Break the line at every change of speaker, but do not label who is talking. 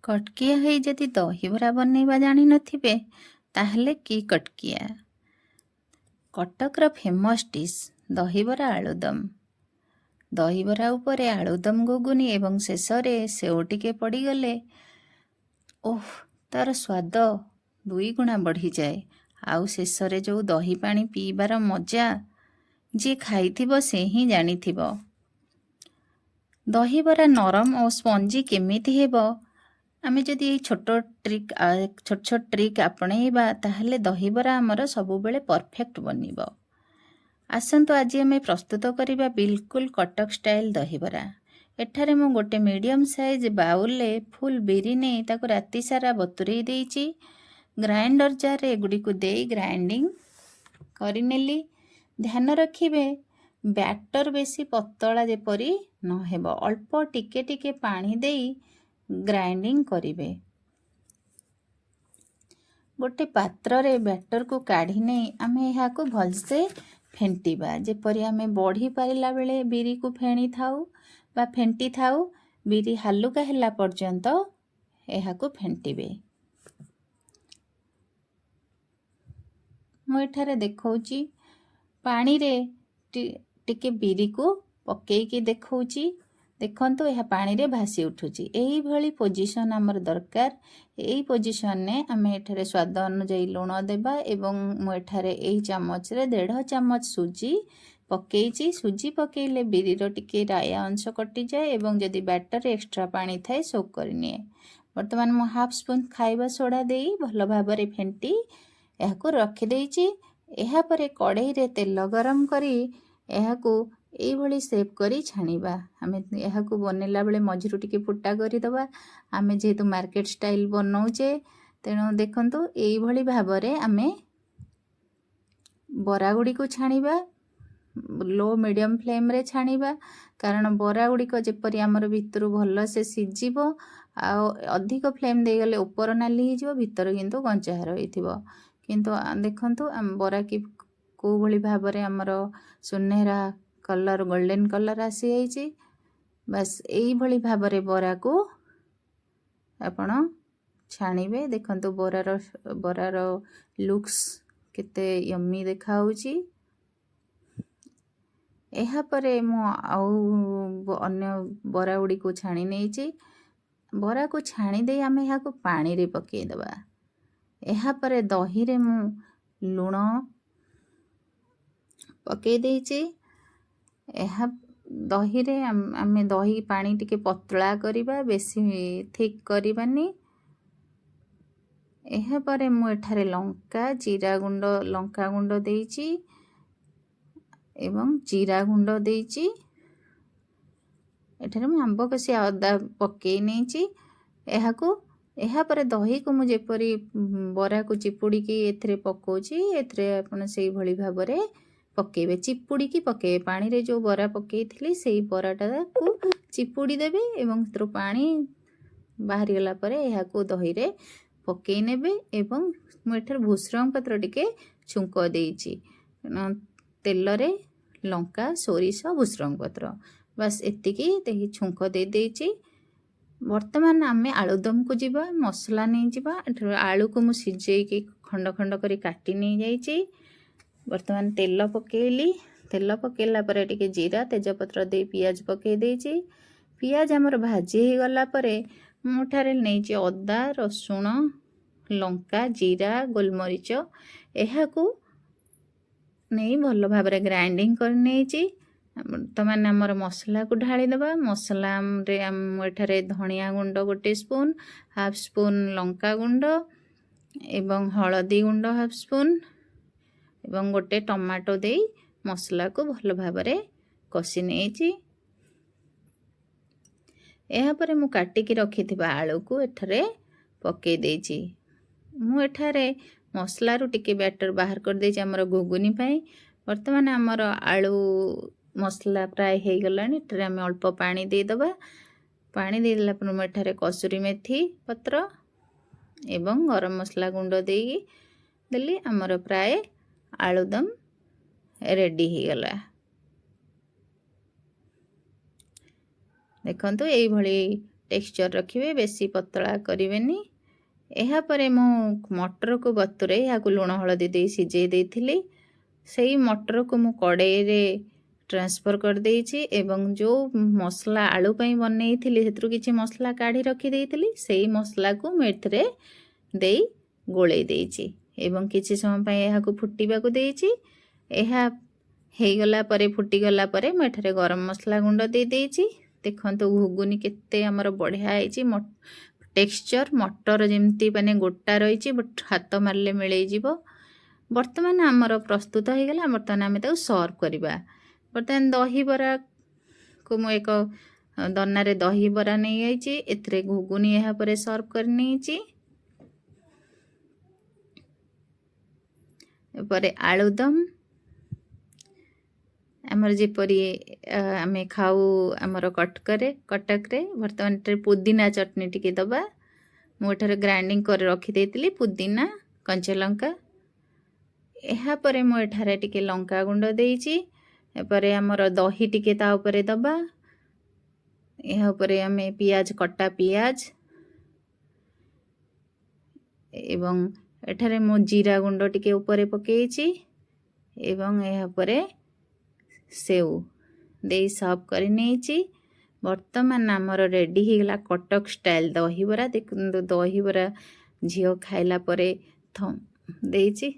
କଟକିଆ ହେଇ ଯଦି ଦହିବରା ବନେଇବା ଜାଣିନଥିବେ, ତାହେଲେ କି କଟକିଆ। କଟକର ଫେମସ୍ ଡିଶ୍ ଦହିବରା ଆଳୁଦମ। ଦହିବରା ଉପରେ ଆଳୁଦମ, ଘୁଗୁନି ଏବଂ ଶେଷରେ ସେଉ ଟିକେ ପଡ଼ିଗଲେ, ଓଃ, ତାର ସ୍ୱାଦ ଦୁଇଗୁଣା ବଢ଼ିଯାଏ। ଆଉ ଶେଷରେ ଯେଉଁ ଦହି ପାଣି ପିଇବାର ମଜା, ଯିଏ ଖାଇଥିବ ସେ ହିଁ ଜାଣିଥିବ। ଦହିବରା ନରମ ଓ ସ୍ପଞ୍ଜି କେମିତି ହେବ, ଆମେ ଯଦି ଏଇ ଛୋଟ ଟ୍ରିକ୍, ଛୋଟ ଛୋଟ ଟ୍ରିକ୍ ଆପଣେଇବା, ତାହେଲେ ଦହିବରା ଆମର ସବୁବେଳେ ପରଫେକ୍ଟ ବନିବ। ଆସନ୍ତୁ, ଆଜି ଆମେ ପ୍ରସ୍ତୁତ କରିବା ବିଲକୁଲ କଟକ ଷ୍ଟାଇଲ୍ ଦହିବରା। ଏଠାରେ ମୁଁ ଗୋଟେ ମିଡ଼ିୟମ୍ ସାଇଜ୍ ବାଉଲରେ ଫୁଲ୍ ବିରି ନେଇ ତାକୁ ରାତି ସାରା ବତୁରେଇ ଦେଇଛି। ଗ୍ରାଇଣ୍ଡର ଜାର୍ରେ ଏଗୁଡ଼ିକୁ ଦେଇ ଗ୍ରାଇଣ୍ଡିଙ୍ଗ କରିନେଲି। ଧ୍ୟାନ ରଖିବେ, ବ୍ୟାଟର ବେଶୀ ପତଳା ଯେପରି ନ ହେବ। ଅଳ୍ପ ଟିକେ ଟିକେ ପାଣି ଦେଇ ଗ୍ରାଇଣ୍ଡିଙ୍ଗ କରିବେ। ଗୋଟେ ପାତ୍ରରେ ବ୍ୟାଟରକୁ କାଢ଼ି ନେଇ ଆମେ ଏହାକୁ ଭଲସେ ଫେଣ୍ଟିବା। ଯେପରି ଆମେ ବଢ଼ି ପାରିଲା ବେଳେ ବିରିକୁ ଫେଣିଥାଉ ବା ଫେଣ୍ଟିଥାଉ, ବିରି ହାଲୁକା ହେଲା ପର୍ଯ୍ୟନ୍ତ ଏହାକୁ ଫେଣ୍ଟିବେ। ମୁଁ ଏଠାରେ ଦେଖାଉଛି, ପାଣିରେ ଟିକେ ବିରିକୁ ପକେଇକି ଦେଖାଉଛି। ଦେଖନ୍ତୁ, ଏହା ପାଣିରେ ଭାସି ଉଠୁଛି। ଏଇଭଳି ପୋଜିସନ୍ ଆମର ଦରକାର। ଏଇ ପୋଜିସନ୍ରେ ଆମେ ଏଠାରେ ସ୍ୱାଦ ଅନୁଯାୟୀ ଲୁଣ ଦେବା ଏବଂ ମୁଁ ଏଠାରେ ଏଇ ଚାମଚରେ 1.5 ଚାମଚ ସୁଜି ପକେଇଛି। ସୁଜି ପକେଇଲେ ବିରିର ଟିକେ ରାୟା ଅଂଶ କଟିଯାଏ ଏବଂ ଯଦି ବ୍ୟାଟରରେ ଏକ୍ସଟ୍ରା ପାଣି ଥାଏ, ସୋକ୍ କରିନିଏ। ବର୍ତ୍ତମାନ ମୁଁ ହାଫ୍ ସ୍ପୁନ୍ ଖାଇବା ସୋଡ଼ା ଦେଇ ଭଲ ଭାବରେ ଫେଣ୍ଟି ଏହାକୁ ରଖିଦେଇଛି। ଏହାପରେ କଡ଼େଇରେ ତେଲ ଗରମ କରି ଏହାକୁ ଏଇଭଳି ସେପ୍ କରି ଛାଣିବା। ଆମେ ଏହାକୁ ବନେଇଲା ବେଳେ ମଝିରୁ ଟିକେ ଫୁଟା କରିଦେବା। ଆମେ ଯେହେତୁ ମାର୍କେଟ ଷ୍ଟାଇଲ୍ ବନଉଛେ, ତେଣୁ ଦେଖନ୍ତୁ, ଏଇଭଳି ଭାବରେ ଆମେ ବରା ଗୁଡ଼ିକୁ ଛାଣିବା। ଲୋ ମିଡ଼ିୟମ୍ ଫ୍ଲେମ୍ରେ ଛାଣିବା, କାରଣ ବରା ଗୁଡ଼ିକ ଯେପରି ଆମର ଭିତରୁ ଭଲସେ ସିଝିବ। ଆଉ ଅଧିକ ଫ୍ଲେମ୍ ଦେଇଗଲେ ଉପର ନାଲି ହେଇଯିବ, ଭିତର କିନ୍ତୁ କଞ୍ଚା ରହିଥିବ। କିନ୍ତୁ ଦେଖନ୍ତୁ, ବରା କି କେଉଁଭଳି ଭାବରେ ଆମର ସୁନେହେରା କଲର୍, ଗୋଲ୍ଡେନ୍ କଲର୍ ଆସିଯାଇଛି। ବାସ୍, ଏଇଭଳି ଭାବରେ ବରାକୁ ଆପଣ ଛାଣିବେ। ଦେଖନ୍ତୁ, ବରାର ଲୁକ୍ସ କେତେ ୟମି ଦେଖାହେଉଛି। ଏହାପରେ ମୁଁ ଆଉ ଅନ୍ୟ ବରା ଗୁଡ଼ିକୁ ଛାଣି ନେଇଛି। ବରାକୁ ଛାଣି ଦେଇ ଆମେ ଏହାକୁ ପାଣିରେ ପକାଇଦେବା। ଏହାପରେ ଦହିରେ ମୁଁ ଲୁଣ ପକାଇ ଦେଇଛି। ଏହା ଦହିରେ ଆମେ ଦହି ପାଣି ଟିକେ ପତଳା କରିବା, ବେଶୀ ଥିକ୍ କରିବାନି। ଏହାପରେ ମୁଁ ଏଠାରେ ଲଙ୍କା, ଜିରା ଗୁଣ୍ଡ, ଲଙ୍କା ଗୁଣ୍ଡ ଦେଇଛି ଏବଂ ଜିରା ଗୁଣ୍ଡ ଦେଇଛି। ଏଠାରେ ମୁଁ ଆମ୍ବ କଷି ଅଦା ପକାଇ ନେଇଛି ଏହାକୁ। ଏହାପରେ ଦହିକୁ ମୁଁ ଯେପରି ବରାକୁ ଚିପୁଡ଼ିକି ଏଥିରେ ପକାଉଛି, ଏଥିରେ ଆପଣ ସେଇଭଳି ଭାବରେ ପକାଇବେ। ଚିପୁଡ଼ିକି ପକାଇବେ। ପାଣିରେ ଯେଉଁ ବରା ପକାଇଥିଲି, ସେଇ ବରାଟାକୁ ଚିପୁଡ଼ି ଦେବେ ଏବଂ ସେଥିରୁ ପାଣି ବାହାରିଗଲା ପରେ ଏହାକୁ ଦହିରେ ପକାଇ ନେବେ। ଏବଂ ମୁଁ ଏଠାରେ ଭୃସଙ୍ଗ ପତ୍ର ଟିକେ ଛୁଙ୍କ ଦେଇଛି ତେଲରେ। ଲଙ୍କା, ସୋରିଷ, ଭୃସଙ୍ଗ ପତ୍ର, ବାସ୍ ଏତିକି ଦେଇ ଛୁଙ୍କ ଦେଇ ଦେଇଛି। ବର୍ତ୍ତମାନ ଆମେ ଆଳୁଦମକୁ ଯିବା, ମସଲା ନେଇଯିବା। ଏଠାରୁ ଆଳୁକୁ ମୁଁ ସିଝେଇକି ଖଣ୍ଡ ଖଣ୍ଡ କରି କାଟି ନେଇଯାଇଛି। ବର୍ତ୍ତମାନ ତେଲ ପକାଇଲି। ତେଲ ପକାଇଲା ପରେ ଟିକେ ଜିରା, ତେଜପତ୍ର ଦେଇ ପିଆଜ ପକାଇ ଦେଇଛି। ପିଆଜ ଆମର ଭାଜି ହେଇଗଲା ପରେ ମୁଁ ଏଠାରେ ନେଇଛି ଅଦା, ରସୁଣ, ଲଙ୍କା, ଜିରା, ଗୋଲମରିଚ। ଏହାକୁ ନେଇ ଭଲ ଭାବରେ ଗ୍ରାଇଣ୍ଡିଙ୍ଗ କରି ନେଇଛି। ବର୍ତ୍ତମାନ ଆମର ମସଲାକୁ ଢାଳିଦେବା। ମସଲାରେ ମୁଁ ଏଠାରେ ଧଣିଆ ଗୁଣ୍ଡ ଗୋଟେ ସ୍ପୁନ୍, ହାଫ୍ ସ୍ପୁନ୍ ଲଙ୍କା ଗୁଣ୍ଡ ଏବଂ ହଳଦୀ ଗୁଣ୍ଡ ହାଫ୍ ସ୍ପୁନ୍ ଏବଂ ଗୋଟେ ଟମାଟୋ ଦେଇ ମସଲାକୁ ଭଲ ଭାବରେ କଷି ନେଇଛି। ଏହାପରେ ମୁଁ କାଟିକି ରଖିଥିବା ଆଳୁକୁ ଏଠାରେ ପକାଇ ଦେଇଛି। ମୁଁ ଏଠାରେ ମସଲାରୁ ଟିକେ ବ୍ୟାଟର ବାହାର କରିଦେଇଛି ଆମର ଘୁଗୁନି ପାଇଁ। ବର୍ତ୍ତମାନ ଆମର ଆଳୁ ମସଲା ପ୍ରାୟ ହେଇଗଲାଣି। ଏଠାରେ ଆମେ ଅଳ୍ପ ପାଣି ଦେଇଦେବା। ପାଣି ଦେଇଦେଲା ପରେ ମୁଁ ଏଠାରେ କସୁରୀ ମେଥି ପତ୍ର ଏବଂ ଗରମ ମସଲା ଗୁଣ୍ଡ ଦେଇକି ଦେଲି। ଆମର ପ୍ରାୟ ଆଳୁଦମ ରେଡ଼ି ହେଇଗଲା। ଦେଖନ୍ତୁ, ଏଇଭଳି ଟେକ୍ସଚର୍ ରଖିବେ, ବେଶୀ ପତଳା କରିବେନି। ଏହାପରେ ମୁଁ ମଟରକୁ ବତୁରାଇ ଏହାକୁ ଲୁଣ ହଳଦୀ ଦେଇ ସିଝେଇ ଦେଇଥିଲି। ସେଇ ମଟରକୁ ମୁଁ କଡ଼େଇରେ ଟ୍ରାନ୍ସଫର୍ କରିଦେଇଛି ଏବଂ ଯେଉଁ ମସଲା ଆଳୁ ପାଇଁ ବନେଇଥିଲି, ସେଥିରୁ କିଛି ମସଲା କାଢ଼ି ରଖିଦେଇଥିଲି। ସେଇ ମସଲାକୁ ମୁଁ ଏଥିରେ ଦେଇ ଗୋଳେଇ ଦେଇଛି ଏବଂ କିଛି ସମୟ ପାଇଁ ଏହାକୁ ଫୁଟିବାକୁ ଦେଇଛି। ଏହା ହେଇଗଲା ପରେ, ଫୁଟିଗଲା ପରେ ମୁଁ ଏଠାରେ ଗରମ ମସଲା ଗୁଣ୍ଡ ଦେଇଦେଇଛି। ଦେଖନ୍ତୁ, ଘୁଗୁନି କେତେ ଆମର ବଢ଼ିଆ ହେଇଛି। ଟେକ୍ସଚର୍ ମଟର ଯେମିତି ମାନେ ଗୋଟା ରହିଛି, ବଟ୍ ହାତ ମାରିଲେ ମିଳେଇଯିବ। ବର୍ତ୍ତମାନ ଆମର ପ୍ରସ୍ତୁତ ହେଇଗଲା। ବର୍ତ୍ତମାନ ଆମେ ତାକୁ ସର୍ଭ କରିବା। ବର୍ତ୍ତମାନ ଦହିବରାକୁ ମୁଁ ଏକ ଦନାରେ ଦହିବରା ନେଇଯାଇଛି। ଏଥିରେ ଘୁଗୁନି ଏହା ପରେ ସର୍ଭ କରି ନେଇଛି। ଏପରେ ଆଳୁଦମ, ଆମର ଯେପରି ଆମେ ଖାଉ ଆମର କଟକରେ। ବର୍ତ୍ତମାନ ଏଠାରେ ପୁଦିନା ଚଟଣି ଟିକେ ଦେବା। ମୁଁ ଏଠାରେ ଗ୍ରାଇଣ୍ଡିଙ୍ଗ କରି ରଖିଦେଇଥିଲି ପୁଦିନା, କଞ୍ଚାଲଙ୍କା। ଏହାପରେ ମୁଁ ଏଠାରେ ଟିକେ ଲଙ୍କା ଗୁଣ୍ଡ ଦେଇଛି। ଏପରେ ଆମର ଦହି ଟିକେ ତା ଉପରେ ଦେବା। ଏହା ଉପରେ ଆମେ ପିଆଜ, କଟା ପିଆଜ ଏବଂ ଏଠାରେ ମୁଁ ଜିରା ଗୁଣ୍ଡ ଟିକେ ଉପରେ ପକାଇଛି ଏବଂ ଏହା ପରେ ସେଉ ଦେଇ ସର୍ଭ କରି ନେଇଛି। ବର୍ତ୍ତମାନ ଆମର ରେଡ଼ି ହେଇଗଲା କଟକ ଷ୍ଟାଇଲ୍ ଦହିବରା। ଦେଖନ୍ତୁ, ଦହିବରା ଝିଅ ଖାଇଲା ପରେ ଦେଇଛି।